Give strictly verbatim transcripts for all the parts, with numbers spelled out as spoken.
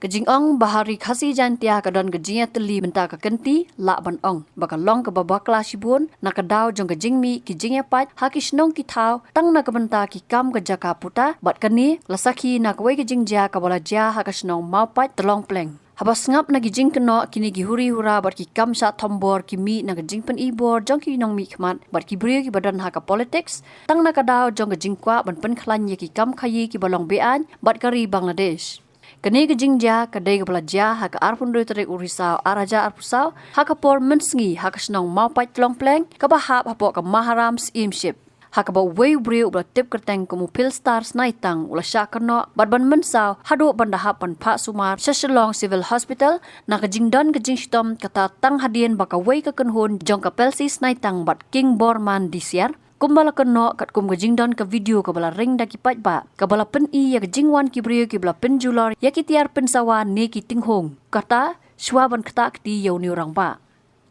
Ka jingong ba ha Ri Khasi Jaiñtia ka don ka jingïatylli mynta ka kynti, lah ban ong ba ka long kaba bakla shibun na ka daw jong ka jingmih ki jingïapait ha ki shnong ki thaw, tang na ka bynta ki kam ka jaka puta, bad kane la sakhi na kawei ka jingjia kaba la jia ha ka shnong Mawpait Tlong Pleng. Haba sngap na ki jingkynnoh, kine ki huri hura bad ki kam shah thombor ki mih na ka jingpynibor jong ki nongmihkhmat bad ki briew kiba don ha ka politics, tang na ka daw jong ka jingkwah ban pynkhlaiñ ïa ki kam khaïi kiba long be-aiñ bad ka ri Bangladesh. Kane ka jingjia ka dei kaba la jia ha ka arphew hynriew tarik u Risaw ar hajar arphew saw, ha ka por mynsngi, ha ka shnong Mawpait Tlong Pleng kaba hap hapoh ka Maharam Syiemship, ha kaba uwei u briew uba la tip kyrteng kum u Philstar Snaitang u la shah kynnoh bad ban mynsaw haduh ban da hap ban phah sumar sha Shillong Civil Hospital na ka jingdon ka jingshitom, kata tang hadien ba kawei ka kynhun jong ka Pelsi Snaitang bad King Borman Disiar, kumba la kynnoh katkum ka jingdon ka video kaba la ring da ki paidbah, kaba la pyni ïa ka jingwan ki briew kiba la pynjulor ïa ki tiar pynsawa ne ki tynghung, kata shuwa ban ktah kti ïa une u rangbah.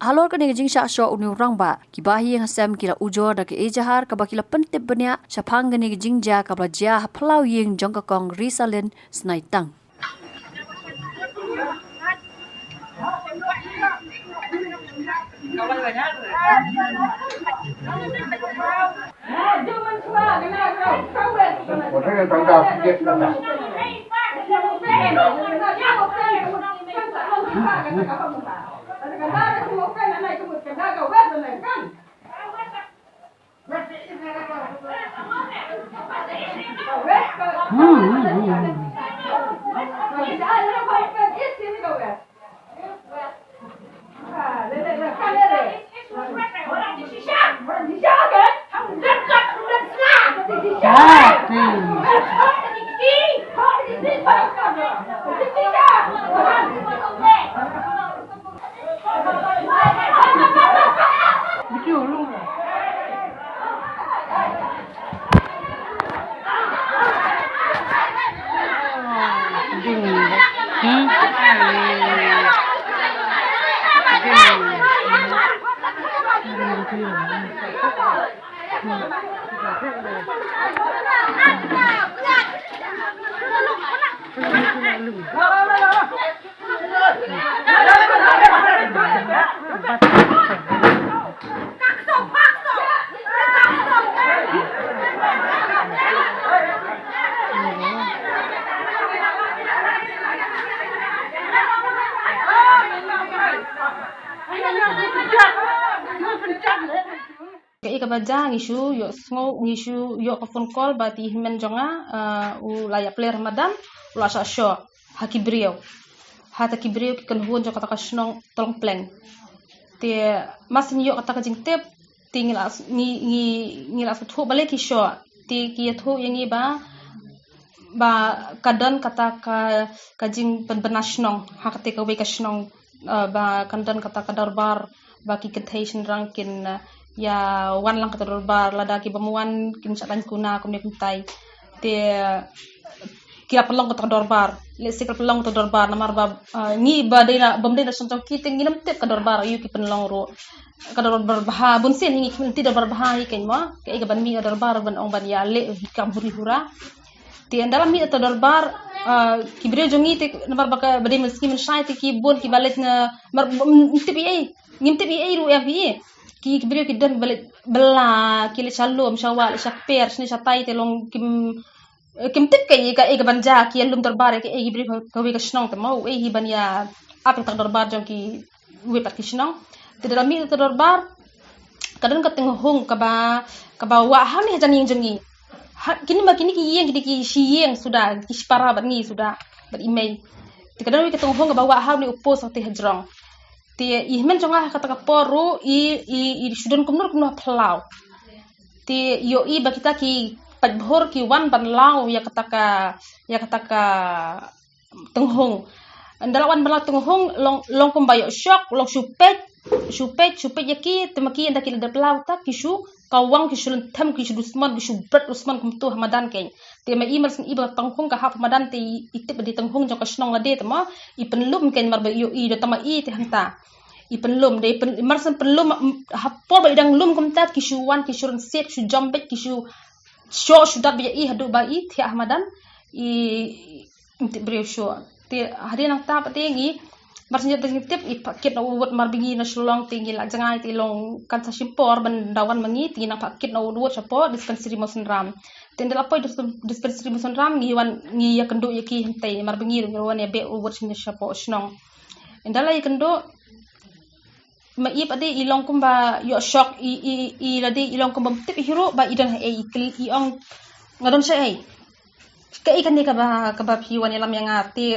Halor kane ka jingshah shoh une u rangbah, ki bahaïing hasem ki la ujor da ka ejahar kaba ki la pyntip bniah shaphang kane ka jingjia kaba la jia ha phyllaw ïing jong ka Kong Risalin Snaitang. Kaei kaba jia, ngi shu ïohsngew, ngi shu ïoh ka phone call ba te i hynmen jong nga, eh, u la ïapler ha madan, u la shah shoh ha ki briew, ha ta ki briew ki kynhun jong kata ka shnong Tlong Pleng. Te mar shu ïoh kata ka jingtip, te ngi la, ngi, ngi, ngi la sngewthuh balei ki shoh. Te ki ïathuh ïa ngi ba, ba ka don kata ka, ka jingpynbna shnong ha kata kawei ka shnong, eh, ba kan don kata ka dorbar, ba ki kynthei shynrang kin, eh, ïa wan lang kata dorbar, lada ki bym wan kin shah laiñ kuna kumne kumtai. Te ki la pynlong kata dorbar, lehse ki la pynlong kata dorbar namar ba, eh, ngi ba dei na, bym dei na shnong jong ki te ngim tip ka dorbar aïu ki pynlong ruh. Ka dorbar bha, bun sien ngi kynti dorbar bha hi kein mo. Kaei kaban mih ka dorbar ban ong ban ïa leh hi kam huri hura. Te ynda la mih kata dorbar, eh, ki briew jong ngi te namar ba ka ba dei mynsngi mynshai te ki bun kiba leit na mar, mm, tip ei ei. Ngim tip ei ei ruh ïa phi. Ki, ki briew ki don ba leit bylla, ki leit sha lum sha wah, leit sha kper shane shatai te long kim, eh, kim tip kaei kaei kaban jia, ki ïalum dorbar ïa kaei ki briew ka, kawei ka shnong te mo, uei hi ban ïa ap ïa kata ka dorbar jong kiwei pat ki shnong. Te da la mih kata ka dorbar, ka don ka tynghung kaba, kaba wah hangne hajan ïing jong ngi. Ha, kine ma kine ki ïing, kine ki shi ïing suda, ki shi para bad ngi suda, bad i mei. Te ka don ka tynghung kaba wah hangne u post ha te hajrong. Te i hynmen jong nga ha kata ka por ruh i, i, i shu don kumno kumno ha phyllaw. Te ïohi ba kita ki paidbah ki wan ban law ïa kata ka, ïa kata ka tynghung. Ynda la wan ban law tynghung long, long kumba ïoh shock, long shu peit, shu peit, shu peit ïa ki, te ma ki ynda ki la dep law ta ki shu kawang, ki shu lynthem, ki shu dusmon, ki shu bret dusmon kumto ha madan kein. Te ma i mar syn i ba tynghung ka hap ha madan te i, i tip ba dei tynghung jong ka shnong lade te ma i pynlum kein mar ba ïohi da tama i te hangta. I pynlum, dei pyn, mar syn pynlum, mm, ha por ba i dang lum kumta ki shu wan, ki shu rynsied, ki shu jam beit, ki shu shoh shu dap ïa i haduh ba i thiah ha madan. I, i tip briew shuh. Te hadien nangta pat te ngi, mar shu tip i pha kit na u wut mar ba ngi na Shillong te ngi la jngai te long kan sa shim por ban da wan ma ngi te ngi nang pha kit na u wut shapoh dispensary Mawsynram. Te ynda la poi dispensary Mawsynram ngi wan ngi ïakynduh ïa ki hangtei mar ba ngi ruh ngi wan ïa beh u wut shapoh shnong. Ynda la ïakynduh ma i pat de i long kumba ïoh shock i, i, i lade i long kumba ym tip hi ruh ba i don haei i kylli i ong nga don shaei. Kaei kane kaba, kaba phi wan ïalam ïa nga te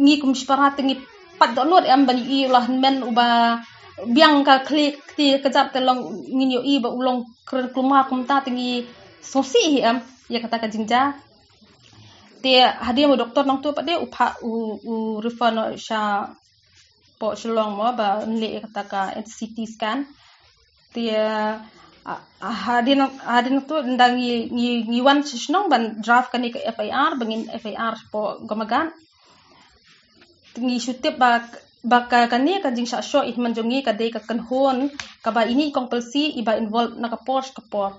ngi kum shipara te ngi pat dohnud em ban ïohi u la hynmen uba biang ka khlieh kti ka jat te long ngin ïohi ba u long kren kulmar kumta te ngi sngewsih hi em ïa kata ka jingjia. Te hadien u doktor nangtu pat de u pha u, u refer noh shapoh Shillong mo ba yn leh ïa kata ka C T scan. Te, ah, ah, hadien, hadien tu ynda ngi, ngi, ngi wan sha shnong ban draft kane ka F I R, ba ngin F I R shapoh Gomaghat. Te ngi shu tip ba, ba ka, kane ka jingshah shoh i hynmen jong ngi ka dei ka kynhun, kaba ine i Kong Palsi iba involve na ka por sha ka por.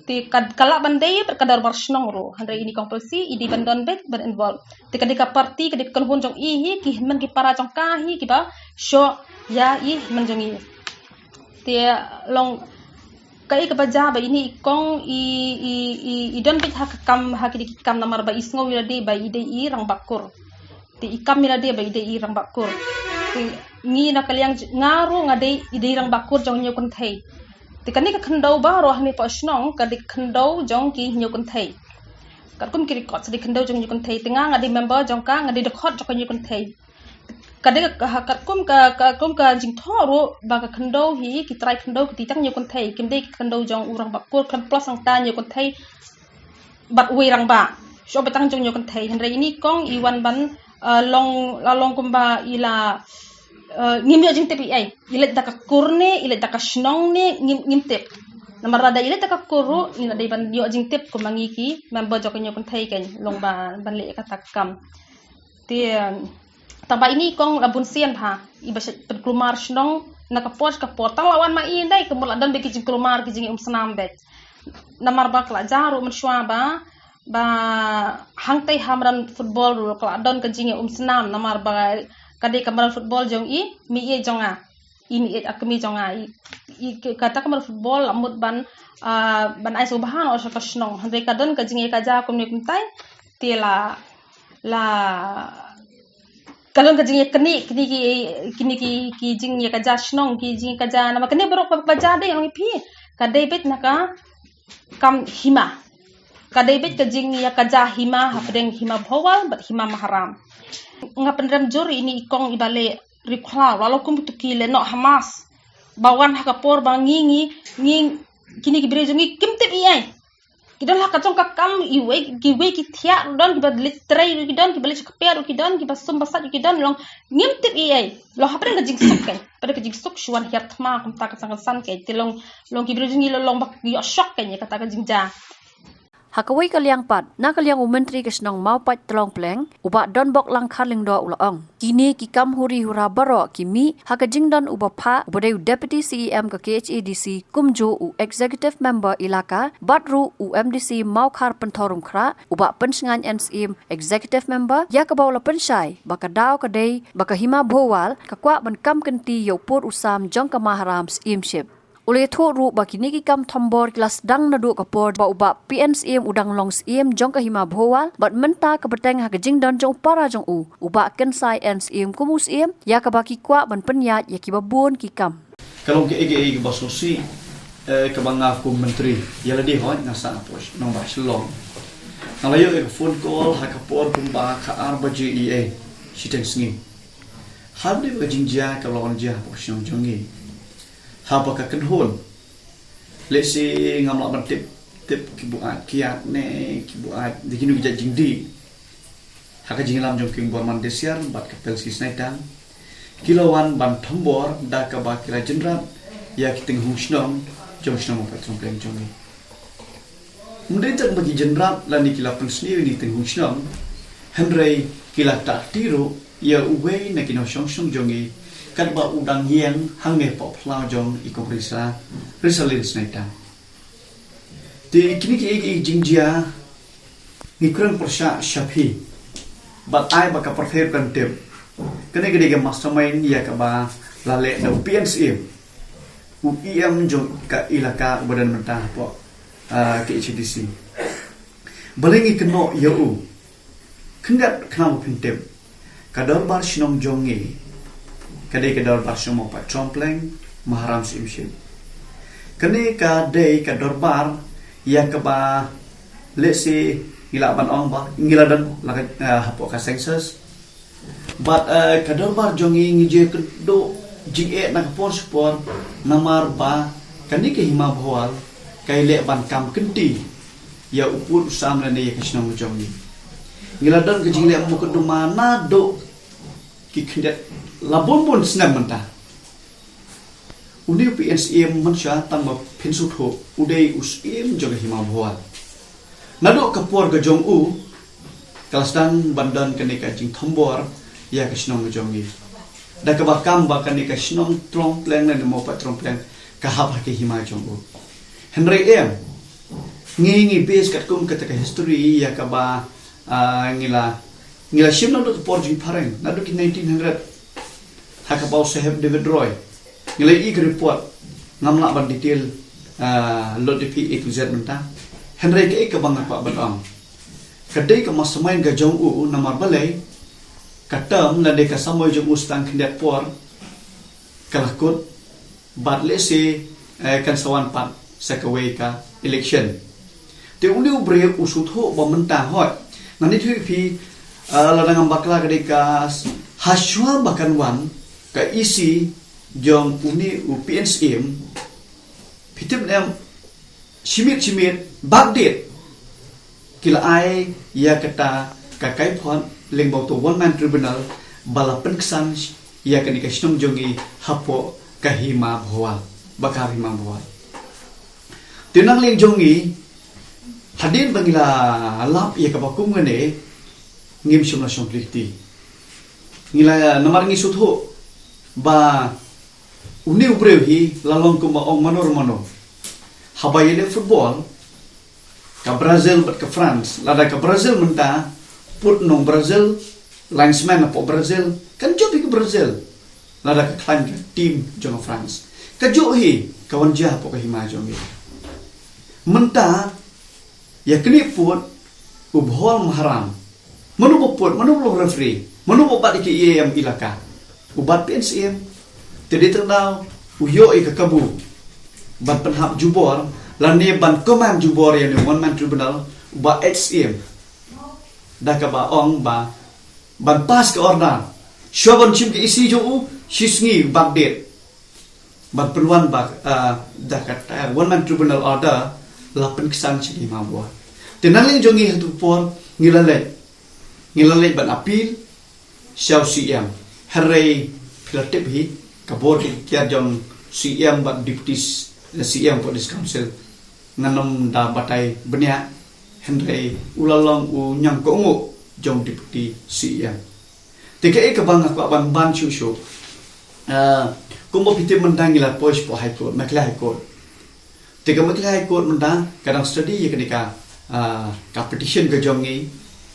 Te ka, ka lah ban dei bad ka dorbar shnong ruh. Hynrei ine i Kong Palsi i dei ban don beit ban involve. Te ka dei ka party, ka dei ka kynhun jong i hi, ki hynmen ki para jong ka hi kiba shoh ïa i hynmen jong i. Te long kaei kaba jia ba ine i kong i, i, i, i don beit ha ka kam, ha ki dei ki kam namar ba i sngew ïa lade ba i dei i rangbah kur. Te i kam ïa lade ba i dei i rangbah kur. Te ngi na ka liang j-, nga ruh nga dei i dei rangbah kur jong hynñiew kynthei. Te kane ka khyndew baroh hangne hapoh shnong ka dei ka khyndew jong ki hynñiew kynthei. Katkum ki record sa dei khyndew jong hynñiew kynthei. Te nga nga dei member jong ka, nga dei dkhot jong ka hynñiew kynthei. Ka dei ka, ka, katkum ka, katkum ka jingthoh ruh ba ka khyndew hi, ki trai khyndew ki dei tang hynñiew kynthei. Kim dei ka khyndew jong u rangbah kur khlem plus nangta hynñiew kynthei bad uwei rangbah. Shuh ba tang jong hynñiew kynthei. Hynrei ine i kong i wan ban, eh, long, la long kumba i la, eh, ngim ïoh jingtip ei ei. I leit da ka kur ne, i leit da ka shnong ne, ngim, ngim tip. Namar lada i leit da ka kur ruh, ngin ym dei ban ïoh jingtip kum ma ngi ki member jong ka hynñiew kynthei kein long ba, ban leh ïa kata ka kam. Te, tang ba ine i kong la bun sien bha, iba shait pynkulmar shnong na ka por sha ka por. Tang la wan ma i ndei, ka mut la don beit ki jingkulmar ki jingïaumsnam beit. Namar ba ka la jia ruh mynshuwa ba, ba hangtei ha madan football ruh ka la don ka jingïaumsnam, namar ba ka dei ka madan football jong i, meiieit jong nga. I meiieit ar kmie jong nga. I, i, kata ka madan football la mut ban, ah, ban ai sngewbha noh sha ka shnong. Hynrei ka don ka jingïakajia kumne kumtai. Te la, la, ka don ka jingïaknieh, kine ki, kine ki, ki jingïakajia shnong, ki jingïakajia, namar kane baroh kaba jia dei, nga ong ïa phi. Ka dei beit na ka kam hima. Ka dei beit ka jingïakajia hima, hapdeng Hima Bhowal bad Hima Maharam. Nga pynrem jur ïa ine i kong iba leh riewkhlaw, la long kum tu ki lehnoh ha mass. Ba wan ha ka por ba ngi, ngi, ngi, kine ki briew jong ngi kim tip ei ei. Ki don la ka jong ka kam, iwei, kiwei ki thiah ruh don, kiba leit trei ruh ki don, kiba leit sha kper ruh ki don, kiba sum ba sait ruh ki don, long ngim tip ei ei. Long hapdeng ka jingsuk kein, hapdeng ka jingsuk shu wan hiar thma kumta ka san ka san kein. Te long, long ki briew jong ngi long, long ba ïoh shock kein ïa kata ka jingjia. Ha kawei ka liang pat, na ka liang u Myntri ka shnong Mawpait Tlong Pleng, u Bah Donbok Langkhar Lyngdoh u la ong, kine ki kam huri hura baroh ki mih ha ka jingdon u Bah Phah uba dei u Deputy C E M ka K H A D C, kumjuh u Executive Member Elaka, bad ruh u M D C Mawkhar Pynthorumkhrah, u Bah Pynshngain N Syiem, Executive Member, ïa kaba u la pynshai ba ka daw ka dei ba ka Hima Bhowal ka kwah ban kam kynti ïa u pud u sam jong ka Maharam Syiemship. U la ïathuh ruh ba kine ki kam thombor ki la sdang naduh ka por ba u Bah P N Syiem u dang long Syiem jong ka Hima Bhowal, bad mynta ka bteng ha ka jingdon jong u para jong u, u Bah Kynsai N Syiem kum u Syiem, ïa kaba ki kwah ban pynïaid ïa kiba bun ki kam. Ka long kaei kaei kaba sngewsih, eh, kaba nga kum Myntri ïa lade hooid nga sah hapoh nongbah Shillong. Nga la ïoh ïa ka phone call ha ka por kumba ka ar baje ei ei shiteng sngi. Hadien ba ka jingjia ka la wan jia hapoh shnong jong ngi. Haba ka kynhun. Lehse ngam lah ban tip, tip ki buaid kiad ne ki buaid da kino ki jait jingdih. Ha ka jingïalam jong King Borman Desiar bad ka Pelsi Snaitang, ki la wan ban thombor da kaba ki la jynrap ïa ki tynghung shnong jong shnong Mawpait Tlong Pleng jong ngi. Ym dei tang ba ki jynrap lane ki la pynsniew ïa ki tynghung shnong, hynrei ki la ktah kti ruh ïa uwei na ki nongshong shnong jong ngi, katba u dang ïeng hangne hapoh phyllaw jong i Kong Risa, Risalin Snaitang. Te kine kiei kiei ki jingjia ngi kren pyrshah sha phi. Bad ai ba ka pyrthei kan tip, kane ka dei ka mastermind ïa kaba la leh da u P N Syiem, u E M jong ka elaka uba don mynta hapoh, ah, K H A D C. Balei ngi kynnoh ïa u? Khyndiat khnang ba phin tip, ka dorbar shnong jong ngi ka dei ka dorbar shnong Mawpait Throng Pleng, Maharam Syiemship. Kane ka dei ka dorbar ïa kaba, let's say, ngi lah ban ong ba ngi la don la ka, ah, hapoh ka census. Bad, eh, ka dorbar jong ngi ngi ju kynduh jingeh na ka por sha por, namar ba kane ka Hima Bhowal ka ïaleh ban kam kynti ïa u pud u sam lane ïa ka shnong jong ngi. Ngi la don ka jingleh mukotduma naduh ki khyndiat la bun bun snem mynta. Une u P N Syiem, mynshuwa tang ba phin sngewthuh, u dei u syiem jong ka Hima Bhowal. Naduh ka por ka jong u ka la sdang ban don kane ka jingthombor ïa ka shnong jong ngi, da kaba kam ba kane ka shnong Throng Pleng lane Mawpait Throng Pleng ka hap ha ka hima jong u. Hynrei em, ngi ngi base katkum kata ka history ïa kaba, ah, ngi la, ngi la shim naduh ka por jingphareng, naduh ki nineteen hundred, ha kaba u Saheb David Roy. Ngi la ïohi ka report, ngam lah ban detail, ah, lut ïa phi A to Z mynta. Hynrei kaei kaba nga kwah ban ong, ka dei ka mastermind ka jong u, namar balei, ka term lane ka samoi jong u sa tang khyndiat por ka la kut, bad let's say, eh, kan sa wan pat sa kawei ka election. Te une u briew u sngewthuh ba mynta, hooid, ngan ïathuh ïa phi, eh, lada ngam bakla ka dei ka s-, hashwa ba kan wan ka E C jong une u P N Syiem, phi tip ne em, shi miet shi miet, backdate, ki la ai ïa kata ka kaiphod lyngba uto u one man tribunal ba la pynksan ïa kane ka shnong jong ngi hapoh ka Hima Bhowal, ba ka Hima Bhowal. Te na liang jong ngi, hadien ba ngi la lap ïa kaba kum kane, ngim shym la shong plie kti. Ngi la, namar ngi sngewthuh ba une u briew hi la long kumba ong mano re mano. Haba ïaleh football, ka Brazil bad ka France, lada ka Brazil mynta, put nong Brazil, linesman hapoh Brazil, kan jop hi ka Brazil. Lada ka khlaiñ ka team jong ka France, kajuh hi ka wan jia hapoh ka hima jong ngi. Mynta, ïa kane put u Bhowal Maharam, mano ba put, mano ba long referee, mano ba bat ïa ka E M elaka? U bat P N Syiem. Te dei tang daw u ïoh ïa ka kabu ban pynhap jubor lane ban command jubor ïa une u one man tribunal, u bah H Syiem, da kaba ong ba ban pass ka order, shuwa ban shim ka E C jong u, shi sngi backdate, ban pynwan ba, ah, da kata one man tribunal order la pynksan sha ka Hima Bhowal. Te na liang jong ngi ha tu por ngi la leit, ngi la leit ban appeal sha u C M. Hynrei phi la tip hi, ka bor kiad jong C M bad deputy C M for this council, ngan ym da batai bniah, hynrei u la long u ñiang kohnguh jong deputy C M. Te kaei kaba nga kwah ban ban shuh shuh, ah, kumba phi tip mynta ngi la poi shapoh High Court, Meghalaya High Court. Te ka Meghalaya High Court mynta ka dang study ïa kane ka, ah, ka petition ka jong ngi.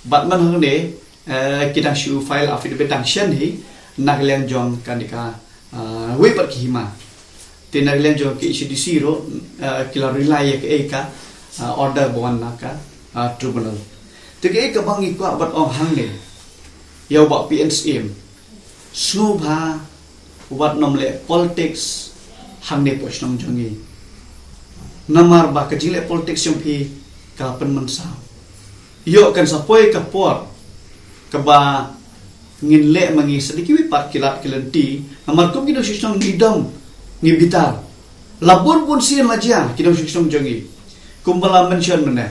Bad man hangne, eh, ki dang shu file affidavit dang shen hi na ka liang jong kane ka, ah, wei pat ki hima. Te na ka liang jong ka K H A D C ruh, ah, ki la rely ïa kaei ka, ah, order ba wan na ka, ah, tribunal. Te kaei kaba ngi kwah ban ong hangne ïa u bah P N Syiem, sngewbha wat nym leh politics hangne hapoh shnong jong ngi. Namar ba ka jingleh politics jong phi ka pynmynsaw. Ïoh kan sa poi ka por kaba ngin leh ma ngi sa da kiwei pat ki lad ki lynti. Namar kum ki nongshong shnong ngi dom, ngi bitar. La bun bun sien la jia ki nongshong shnong jong ngi. Kumba la mention mynne,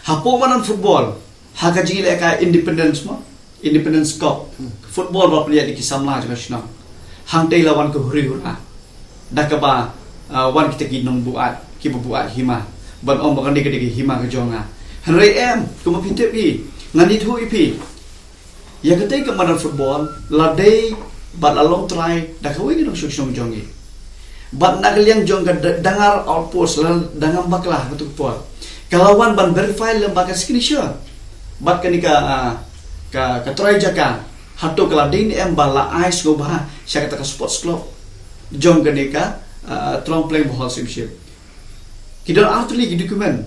hapoh madan football, ha ka jingleh ka Independence mo, Independence Cup, football ba pynïaid da ki samla jong ka shnong, hangtei la wan ka huri hura da kaba, ah, wan kita ki nongbuaid, kiba buaid hima, ban ong ba kane ka dei ka hima ka jong nga. Hynrei em, kumba phi tip hi, ngan ïathuh ïa phi, ïa katei ka madan football la dei bad la long trai da kawei ka nongshong shnong jong ngi. Bad na ka liang jong ka Da-, Dangar Outpost, lada ngam bakla ha katu ka por, ka la wan ban verify lem bad ka signature bad kane ka, ah, ka, ka trai jaka, hato ka la dei ne em ba la ai sngewbha sha kata ka sports club jong kane ka, ah, Thrompleng Bohol Syiemship. Ki don artylli ki document.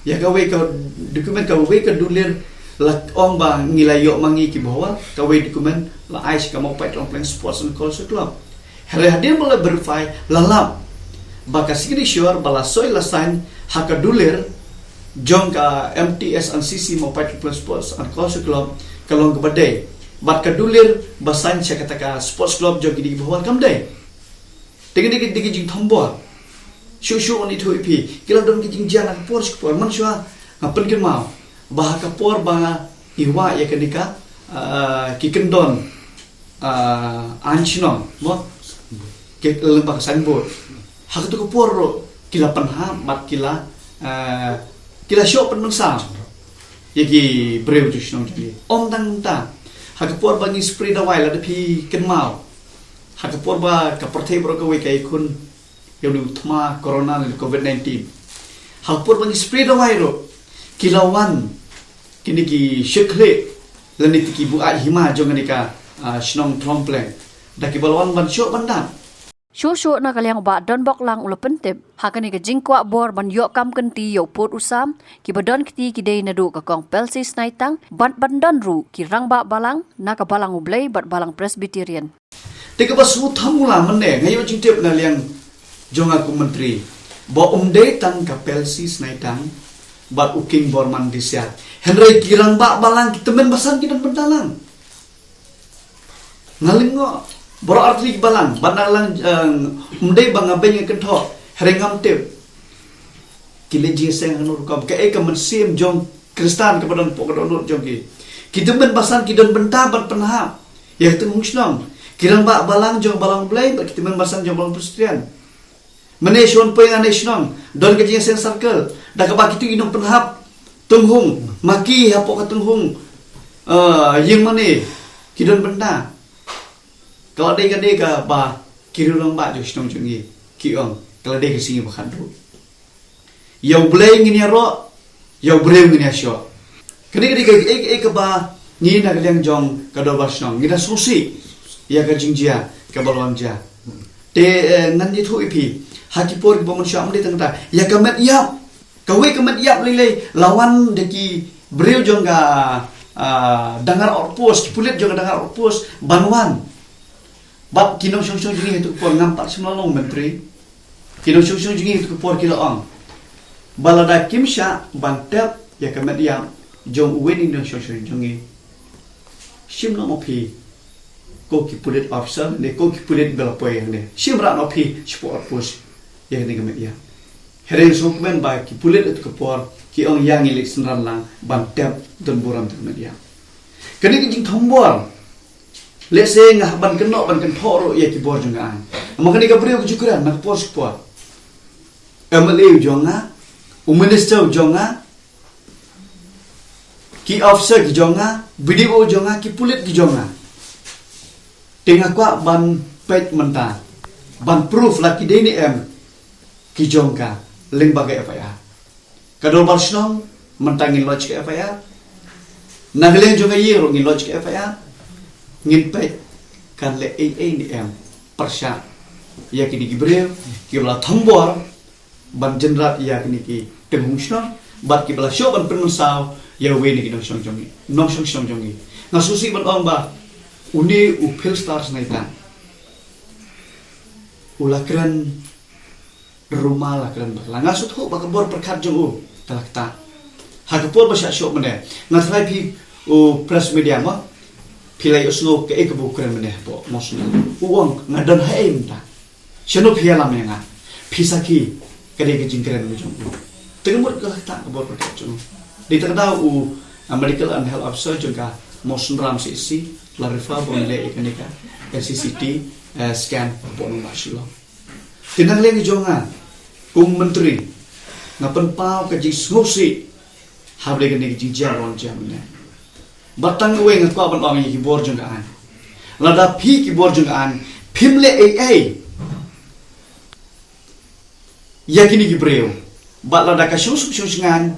Ïa kawei ka document, kawei ka dulir la ong ba ngi la ïoh ma ngi ki Bohol, kawei document la ai sha ka Mawpait Thrompleng Sports and Culture Club. Hynrei hadien ba la verify, la lap ba ka signature ba la soi la sign ha ka dulir jong ka M T S and C C Mawpait Thrompleng Sports and Culture Club ka long kaba dei. Bad ka dulir ba sign sha kata ka sports club jong kine ki Bohol kam dei. Te kine ki dei ki jingthombor. Shuh shuh ngan ïathuh ïa phi, ki la don ki jingjia na ka por sha ka por. Mynshuwa nga pynkynmaw ba ha ka por ba ngi wah ïa kane ka, ah, ki kyndon, ah, aiñ shnong, mo, ki lyngba ka signboard. Ha kato ka por ruh ki la pynhap bad ki la, ah, ki la shoh pynmynsaw ïa ki briew jong shnong jong ngi. Ym tang mynta, ha ka por ba ngi spray dawai, lada phi kynmaw, ha ka por ba ka pyrthei baroh kawei ka ïakhun ïa une u thma corona lane covid nineteen. Ha ka por ba ngi spray dawai ruh, ki la wan kine ki shakhleh lane ki buaid hima jong kane ka, ah, shnong Thrompleng, da kiba la wan ban shoh ban dap. Shuh shuh na ka liang u Bah Donbok Lang u la pyntip ha kane ka jingkwah bor ban ïoh kam kynti ïa u pud u sam, kiba don kti ki dei naduh ka Kong Pelsi Snaitang, bad ban don ruh ki rangbah balang na ka Balang U Blei bad Balang Presbyterian. Te kaba sngewthuh mula mynne, nga ïoh jingtip na liang jong nga kum Myntri ba um dei tang ka Pelsi Snaitang bad u King Borman Disiat. Hynrei ki rangbah balang, ki tymmen basan ki don bynta lang. Nga lyngngoh baroh artylli ki balang, bad na liang, eh, um dei ba nga beiñ nga kynthoh, hynrei ngam tip ki leit jingïaseng hangno rukom, kaei ka mynsiem jong Khristan kaba don hapoh ka dohnud jong ki. Ki tymmen basan ki don bynta ban pynhap ïa ka tynghung shnong. Ki rangbah balang jong Balang Blei bad ki tymmen basan jong Balang Presbyterian. Mynne shuwa poi nga na shnong, don ka jingïaseng circle, da kaba kito ki nongpynhap tynghung, ma ki hapoh ka tynghung, eh, ïing mane, ki don bynta. Ka la dei ka dei kaba ki rangbah jong shnong jong ngi ki ong, ka la dei ka sngi ba khatduh. Ïa U Blei ngin ïaroh, ïa u briew ngin ïashoh. Kane ka dei kaei kaei kaba ngi na ka liang jong ka dorbar shnong ngi da sngewsih ïa ka jingjia kaba la wan jia. Te, eh, ngan ïathuh ïa phi, ha ki por kiba mynshwa ym dei tang kata, ïa ka met ïap, kawei ka met ïap lei lei la wan da ki briew jong ka, ah, Dangar Outpost, ki pulit jong ka Dangar Outpost ban wan. Bad ki nongshong shnong jong ngi ha kato ka por, ngam pat shym la long Myntri, ki nongshong shnong jong ngi ha kato ka por ki la ong ba lada kim shah ban tep ïa ka met ïap jong uwei na ki nongshong shnong jong ngi, shim noh ma phi ko ki pulit officer ne ko ki pulit ba la poi hangne, shim rah noh phi shapoh outpost ïa kane ka met ïap. Hynrei sngewkmen ba ki pulit ha kato ka por ki ong ïa ngi leit synran lang ban tep don burom ïa ka met ïap. Kane ka jingthombor, lehse nga hap ban kynnoh ban kynthoh ruh ïa ki bor jong ka aiñ. Namar kane ka briew ka ju kren na ka por sha ka por. M L A u jong nga, u minister u jong nga, ki officer ki jong nga, B D O u jong nga, ki pulit ki jong nga. Te nga kwah ban peit mynta, ban proof la ki dei ne em ki jong ka lyngba ka F I R. Ka dorbar shnong mynta ngin lodge ka F I R. Na ka liang jong ka ïing ruh ngin lodge ka F I R. Ngin peit kan leh ei ei ne em pyrshah ïa kine ki briew kiba la thombor ban jynrat ïa kine ki tynghung shnong bad kiba la shoh ban pynmynsaw ïa uwei na ki nongshong shnong jong ngi, nongshong shnong jong ngi. Nga sngewsih ban ong ba une u Philstar Snaitang u la kren ruma la kren bakla. Nga sngewthuh ba ka bor pyrkhat jong u ka la ktah. Ha ka por ba shah shoh mynne, nga tharai phi u press media mo, phi la ïohsngew kaei kaba u kren mynne hapoh Mawsynram. U ong nga don haei mynta? Shano phi ïalam ïa nga? Phi sakhi, ka dei ka jingkren jong u. Te ka mut ka la ktah ka bor pyrkhat jong u. Dei ta ka daw u, ah, medical and health officer jong ka Mawsynram C H C la refer ba un leh ïa kane ka N C C T, eh, scan hapoh nongbah Shillong. Te na liang jong nga kum Myntri, nga pynpaw ka jingsngewsih ha kane ka jingjia ba la jia mynne. Bad tang kawei nga kwah ban ong ïa ki bor jong ka aiñ. Lada phi ki bor jong ka aiñ phim leh ei ei ïa kine ki briew, bad lada ka shong suk shong shngaiñ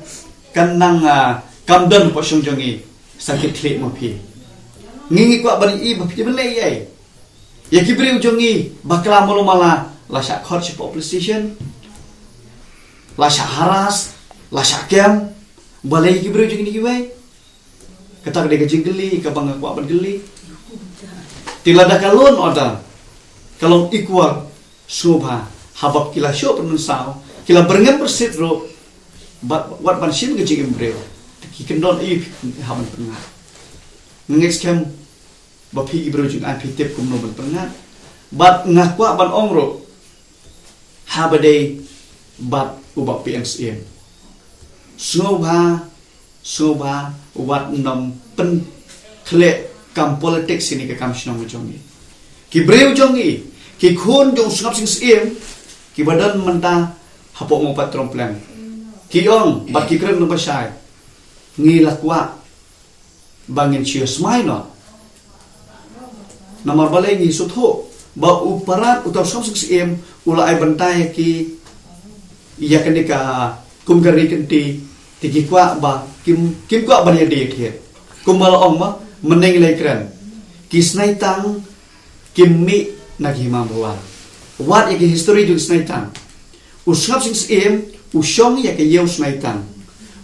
kan nang, ah, kam don hapoh shong jong ngi, sa kit khlieh ma phi. Ngi ngi kwah ban ïohi ba phi ban leh ei. Ïa ki briew jong ngi ba klam malu mala, la shah khot shapoh police station, la shah harass, la shah kem. Balei ki briew jong ngi kiwei? Kata ka dei ka jingkylli kaba nga kwah ban kylli. Te lada ka law and order ka long equal, sngewbha, haba ki la shoh pynmynsaw, ki la byrngem byrsit ruh, bad wat ban shim ka jingim briew, te ki kyndon ïa phi haba pynngad. Nga ngeit skhem ba phi ki briew jong ngi phi tip kumno ban pynngad. Bad nga kwah ban ong ruh, haba dei bad u Bah P N Syiem, sngewbha, sngewbha wat nym pynkhleh kam politics ïa kane ka kam shnong jong ngi. Ki briew jong ngi, ki khun jong u Sngap Sing Syiem, kiba don mynta hapoh Mawpait Tyrong Plang, ki ong bad ki kren lyngba shai, ngi la kwah ba ngin shu ïa smai noh. Namar balei? Ngi sngewthuh ba u Parat, uta u Sngap Sing Syiem, u la ai bynta ïa ki, ïa kane ka kum ka ri kynti, te ki kwah ba kim, kim kwah ban ïadei thied. Kumba la ong ba mynne ngi la ïakren, ki Snaitang kim mih na ki Hima Bhowal. Wat ïa ka history jong ki Snaitang. U Sngap Sing Syiem u shong ïa ka ïew Snaitang,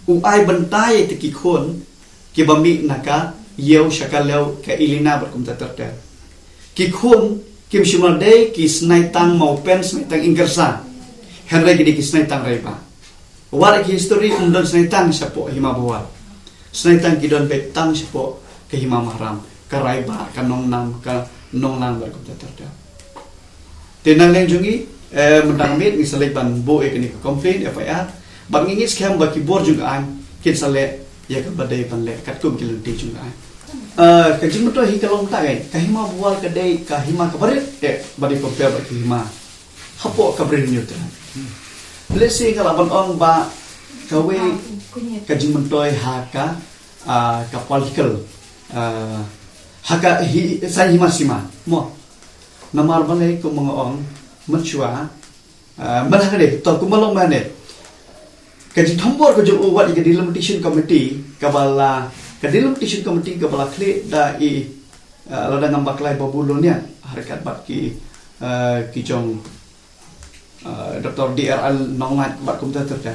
u ai bynta ïa kita ki khun kiba mih na ka ïew sha ka lew, ka Elina bad kumta ter ter. Ki khun kim shym la dei ki Snaitang Mawpen, Snaitang Ingkyrsa, hynrei ki dei ki Snaitang Raibah. Wat ïa ka history, ym don Snaitang shapoh Hima Bhowal. Snaitang ki don beit tang shapoh ka Hima Mahram, ka Raibah, ka Nongnam, ka Nonglang bad kumta ter ter. Te na liang jong ngi, eh, mynta ka miet ngi sa leit ban buh ïa kane ka complaint, F I R, bad ngi ngeit skhem ba ki bor jong ka aiñ kin sa leh ïa kaba dei ban leh katkum ki lynti jong ka aiñ. Eh, ka jingmyntoi hi ka long tang eh, ka Hima Bhowal ka dei ka hima kaba rit eh, ba dei compare bad ki hima hapoh ka Bri Hynñiewtrep. Lehse nga lah ban ong ba kawei ka jingmyntoi ha ka, ah, ka political, ah, ha ka hi, saiñ hima sima mo. Namar balei? Kumba nga ong mynshuwa, ah, mynta hangne, to kumba long mynne, ka jingthombor ka jong u wat ïa ka delimitation committee kaba la, ka delimitation committee kaba la khlieh da i, ah, lada ngam bakla i Babu Loniat, ha ryngkat bad ki, ah, ki jong, ah, Doctor D R L Nonglait bad kumta ter ter.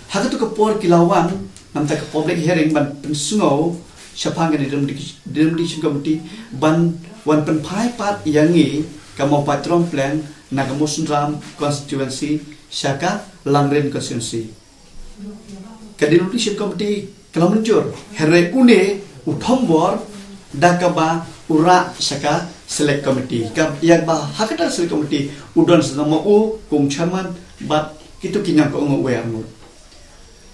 Ha katu ka por ki la wan na kata ka public hearing ban pynsngew shaphang ka delimitation, delimitation committee, ban wan pynphai pat ïa ngi ka Mawpait Tyrong Plang na ka Mawsynram constituency sha ka Langrin constituency. Ka delimitation committee ka la mynjur, hynrei une u thombor da kaba u rah sha ka select committee. Ka ïa ba ha kata select committee u don sa ma u kum chairman bad kito ki ñiangkongwei arngut.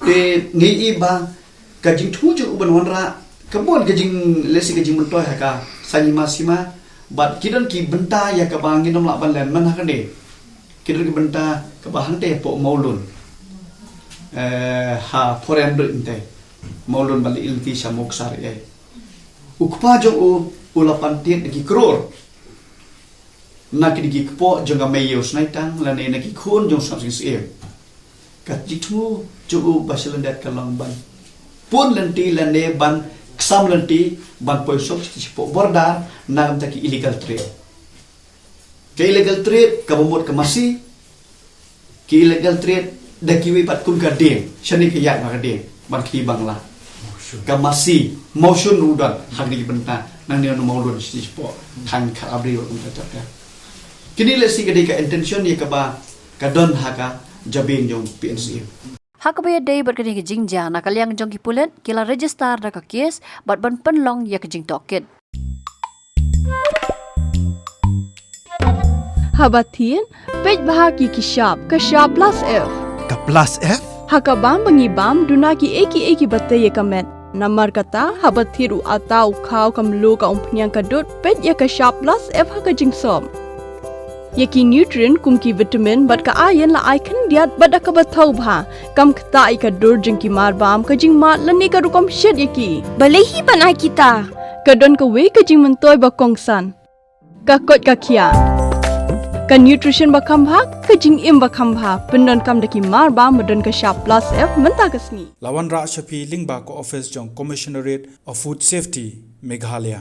Te ngi i ba ka jingthmu jong u ban wanrah, ka bun ka jing, lehse ka jingmyntoi ha ka saiñ hima sima, bad ki don ki bynta ïa kaba ngin ym lah ban len mynta ha kane. Ki don ki bynta kaba hangtei hapoh Mawlun, eh, ha foreign road hangtei Mawlun, bad leit lynti sha Mawksar ei. U kpa jong u u la pan tied da ki klur na ki dei ki kpoh jong ka mei ïew Snaitang lane na ki khun jong Sngap Sing Syiem. Ka jingthmu jong u ba shalyndet ka long ban pun lynti lane ban ksam lynti ban poi suk shapoh border na ka bynta ki illegal trade. Ka illegal trade kaba mut ka masi, ki illegal trade da kiwei pat kum ka dieng, shane ka ïaid ma ka dieng ban kti Bangla. Ka masi, mawshun ruh u don ha kine ki bynta, nangne na Mawlun shapoh thaiñ Khatabri bad kumta ter ter. Kine lehse ka dei ka intention ïa kaba ka don ha ka jabieng jong P N C M. Ha kaba ïadei bad kane ka jingjia, na ka liang jong ki pulit ki la register da ka case bad ban pynlong ïa ka jingtohkit. Haba thied, peit bha ki ki shap, ka shap plus F. Ka plus F? Ha ka bam ba ngi bam, duna kiei kiei kiba tei ïa ka met. Namar kata, haba thied u atta, u khaw, ka mluh, ka umphniang, ka dud, peit ïa ka shap plus F ha ka jingsop. Ïa ki nutrient kum ki vitamin bad ka iron la ai khyndiat bad da kaba thaw bha. Kam ktah ïa ka dur jong ki mar bam, ka jingmad lane ka rukom shet ïa ki. Balei hi ban ai kita? Ka don kawei ka jingmyntoi ba kongsan. Ka koit ka khiah. Ka nutrition ba kham bha, ka jingim ba kham bha. Pyndonkam da ki mar bam ba don ka shap plus F mynta ka sngi. La wanrah sha phi lyngba ka office jong Commissionerate of Food Safety, Meghalaya.